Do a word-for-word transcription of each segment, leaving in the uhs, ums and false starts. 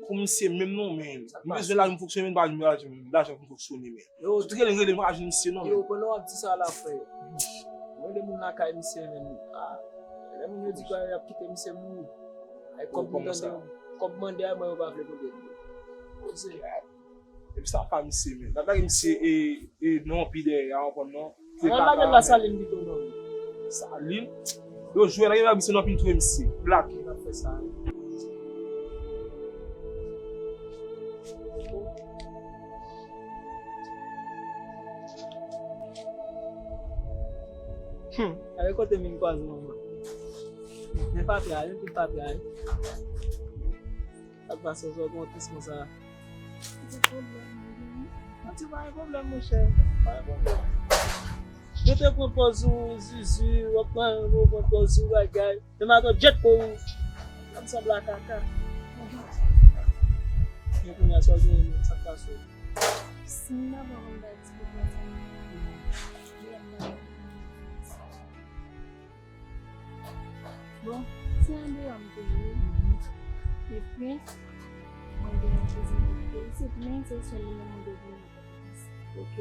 Pou misye menm non, men. M bezwen lajan pou fonksyone, men m pa jwenn lajan, lajan pou fonksyone, men. Yo, tout rele, rele, m pa jwenn misye non, men. Yo, pandan w ap di sa la, frè. Mwen de moun lakay misye, men. Ah, lè moun yo di kwa y ap kite misye mouri. Ay, kòb m tande, kòb mande a mwen, yo pa vle mande. Epi sa pa misye, men. N ap lage misye, e, e, non, pi dèyè, a konprann non. An al lage l la Salin pito non. Salin? Yo jwe, lage misye nan pintye misye. Blak. N ap fè sa. Hmm. Gade kote m vin kwaze manman. Men papye a, men pil papye a. Sa k pase, w sot yon tris konsa? Ti pwoblèm, wi. Ti pa gen pwoblèm, monchè. Pa gen pwoblèm. Yo te pran pòz ou, zizi, w ap pran, w pran pòz ou, bagay. Men maton jet pou ou. Sa m sanble a kaka. Men kounye a, sa w genyen, sa k pase w? Si m ta pran konn bay ti pwoblèm sa, m ap bay. Bon, se andeyò m te ye. Epi, mwen gen yon kouzin ki te isit, men se sèl li menm mwen te vin nan Pòtoprens. Ok.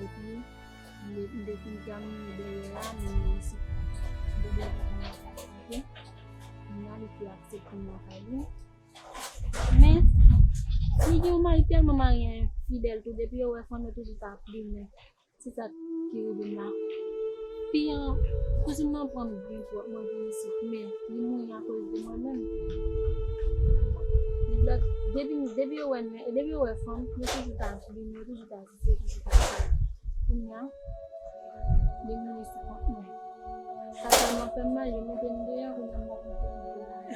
Epi, m te, m te fin egzamine dèyè a, men m reyisi. M te gen yon kouzin, ok. Kounye a, li te aksepte m lakay li. Men, li gen yon mari tèlman mari enfidèl tou, depi yo wè fanm yo toujou ta plimen. Se sa ki rive m la. Fi an, kouzin nan pran m byen twòp, mwen vin isit, men li mouri akoz de mwen menm. Nèg la, depi, depi yo wè, depi yo wè fanm, yo toujou ta plimen, yo toujou ta sise, toujou ta sa. Kounye a, li mouri sou kont mwen. Sa tèlman fè m mal, yo mete m deyò, kounye a m pa konn kote m pou ale.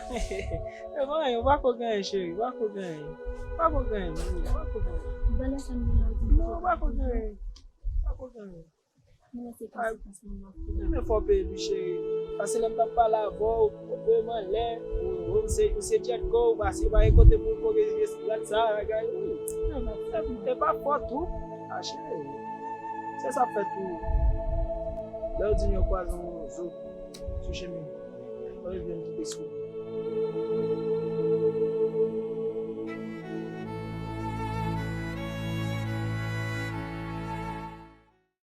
E pa anyen, ou pa ko gen anyen, cheri, ou pa ko gen anyen. Ou pa ko gen anyen, ou pa ko gen anyen. Valè sa m gen la, ou di m non, ou pa ko gen anyen. Ou pa ko gen anyen. Mwen se konsekans mwen ap fè. Men fò peye li, cheri. Paske lè m t ap pale avè w, ou voye m anlè, ou, ou se, ou se jet ko, ou pase pa gen kote pou w koke esprat sa, bagay, wi. E pa fòt ou. A, cheri. Se sa k fè tou. Lè yo di m yo kwaze yon zo sou chemen, yo vin kite sou.